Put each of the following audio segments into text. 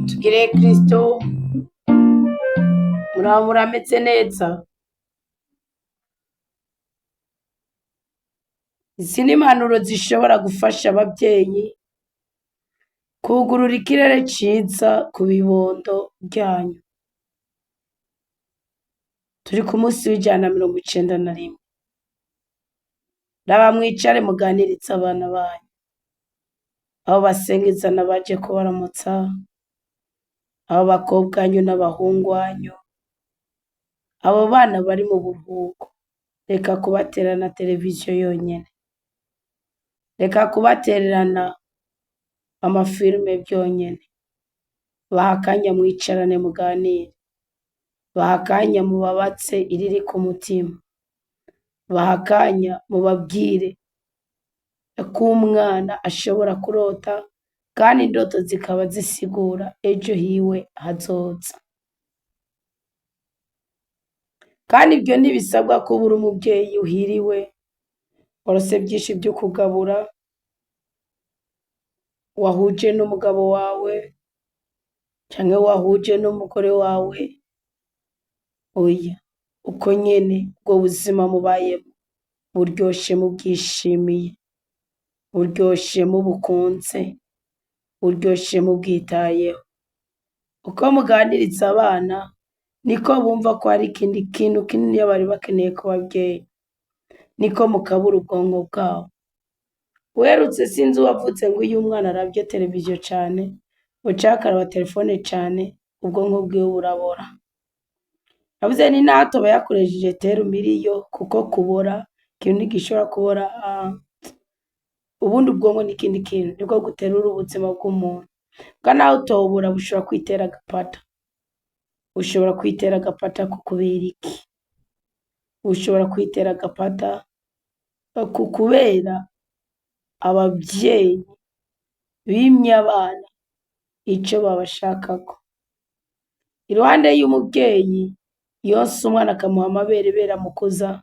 Tugire Kristo, muraho murameze neza. Izi ni impanuro zishobora gufasha abavyeyi kugurura ikirere ciza ku bibondo vyanyu. Turi ku musi w'191. Raba mwicare muganirize abana banyu. Abo basengezana baje kubaramutsa, abo bakobwanyu n'abahungwanyu, abo bana bari mu buruhuko. Reka kubatererana televiziyo yonyene. Reka kubatererana amafilime vyonyene. Baha akanya mwicarane muganire. Baha akanya mubabaze iriri ku mutima. Baha akanya mubabwire ko umwana ashobora kurota kandi indoto zikaba zisigura ejo hiwe hazoza. Kandi ivyo ntibisabwa ko ubura umuvyeyi uhiriwe, warose vyinshi vyo kugabura, wahuje n'umugabo wawe canke wahuje n'umugore wawe. Oya, uko nyene ubwo buzima mubayemwo buryoshe mubwishimiye, buryoshe mubukunze, buryoshe mubwitayeho. Uko muganiriza abana niko bumva ko hari ikindi kintu kininiya bari bakeneye ku bavyeyi, niko mukabura ubwonko bwabo. Uherutse sinzi uwavuze ngo iyo umwana aravye televiziyo cane, canke akaraba telefone cane, ubwonko bwiwe burabora. Navuze nti naho atoba yakoresheje terme iriyo, kuko kubora ikintu ntigishobora kubora, ubundi ubwonko n'ikindi kintu, nibwo guterura ubuzima bw'umuntu. Muga naho utobora bushobora kwitera agapata. Ushobora kwitera agapata ku kubera iki? Ushobora kwitera agapata ku kubera abavyeyi bimye abana ico babashakako. Iruhande y'umuvyeyi yonsa umwana akamuha amabere amukuza,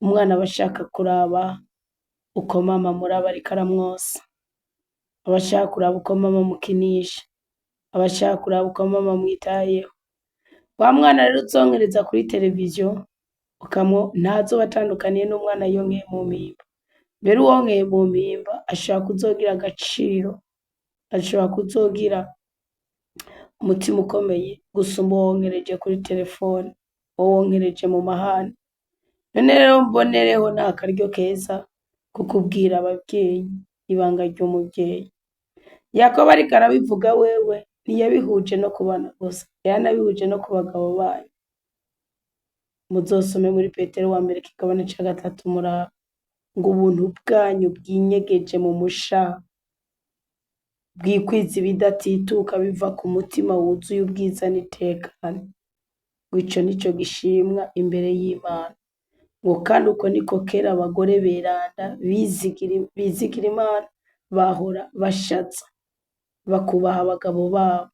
umwana aba ashaka kuraba uko mama amuraba ariko aramwonsa, aba ashaka kuraba uko mama amukinisha, aba ashaka kuraba uko mama amwitayeho. Wa mwana rero uzonkereza kuri televiziyo ntazoba atandukaniye n'umwana yonkeye mu mpimba. Mbere uwonkeye mu mpimba ashobora kuzogira agaciro, ashobora kuzogira umutima ukomeye gusumba uwonkereje kuri telefone, uwonkereje mu mahani. None rero mbonereho ni akaryo keza ko kubwira abavyeyi ibanga ry'umuvyeyi. Yakobo ariko arabivuga wewe ntiyabihuje no ku bana gusa, yaranabihuje no ku bagabo banyu. Muzosome muri Petero wa mbere kigabane ca gatatu murabe ngo ubuntu bwanyu bwinyegeje mu mushaha, bwikwiza ibidatituka biva ku mutima wuzuye ubwiza n'itekane. Ngo ico nico gishimwa imbere y'Imana. Ngo kandi uko niko kera abagore beranda bizigira Imana bahora bashaza, bakubaha abagabo babo,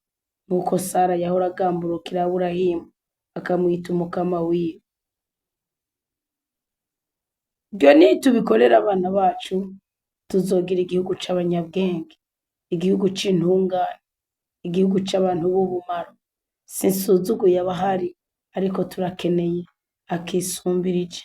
nk'uko Sara yahora agamburukira Aburahimu akamwita umukama wiwe. Ivyo nitubikorera abana bacu, tuzogira igihugu c'abanyabwenge, igihugu c'intungane, igihugu c'abantu b'ubumaro. Sinsuzuguye abahari, ariko turakeneye akisumbirije,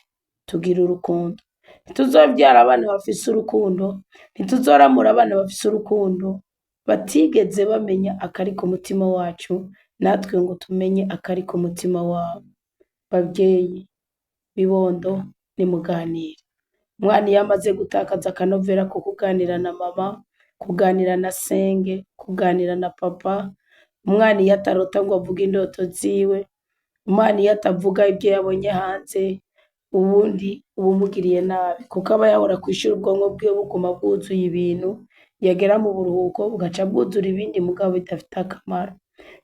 tugira urukundo. Ntituzovyara abana bafise urukundo, ntituzoramura abana bafise urukundo, batigeze bamenya akari ku mutima wacu, natwe ngo tumenye akari ku mutima wabo. Bavyeyi, bibondo, nimuganire. Umwana iyo amaze gutakaza akanovera ko kuganira na mama, kuganira na senge, kuganira na papa, umwana iyo atarota ngo avuge indoto ziwe, umwana iyo atavuga ivyo yabonye hanze, ubundi uba umugiriye nabi, kuko aba yahora kw'ishure ubwonko bwiwe buguma bwuzuye ibintu, yagera mu buruhuko bugaca bwuzura ibindi mugabo bidafite akamaro.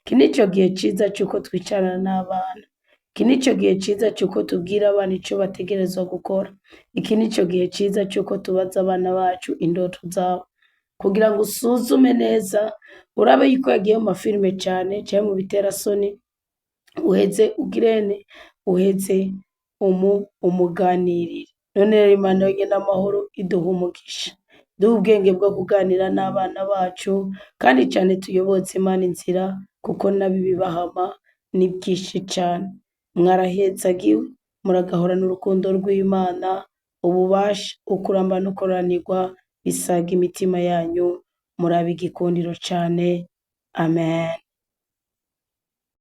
Iki nico gihe ciza c'uko twicarana n'abana. Iki nico gihe ciza c'uko tubwira abana ico bategerezwa gukora. Iki nico gihe ciza c'uko tubaza abana bacu indoto zabo, kugira ngo usuzume neza, urabe yuko yagiye mu mafilime cane canke mu biterasoni, uheze ugirene, uheze umuganirire. None rero Imana yonyene amahoro iduhe umugisha. Duhe ubwenge bwo kuganira n'abana bacu, kandi cane tuyoboze Imana inzira, kuko nabo ibibahama ni vyinshi cane. Mwarahezagiwe, muragahorana urukundo rw'Imana, ububasha, ukuramba no kuroranirwa bisaga imitima yanyu, murabe igikundiro cane. Amen.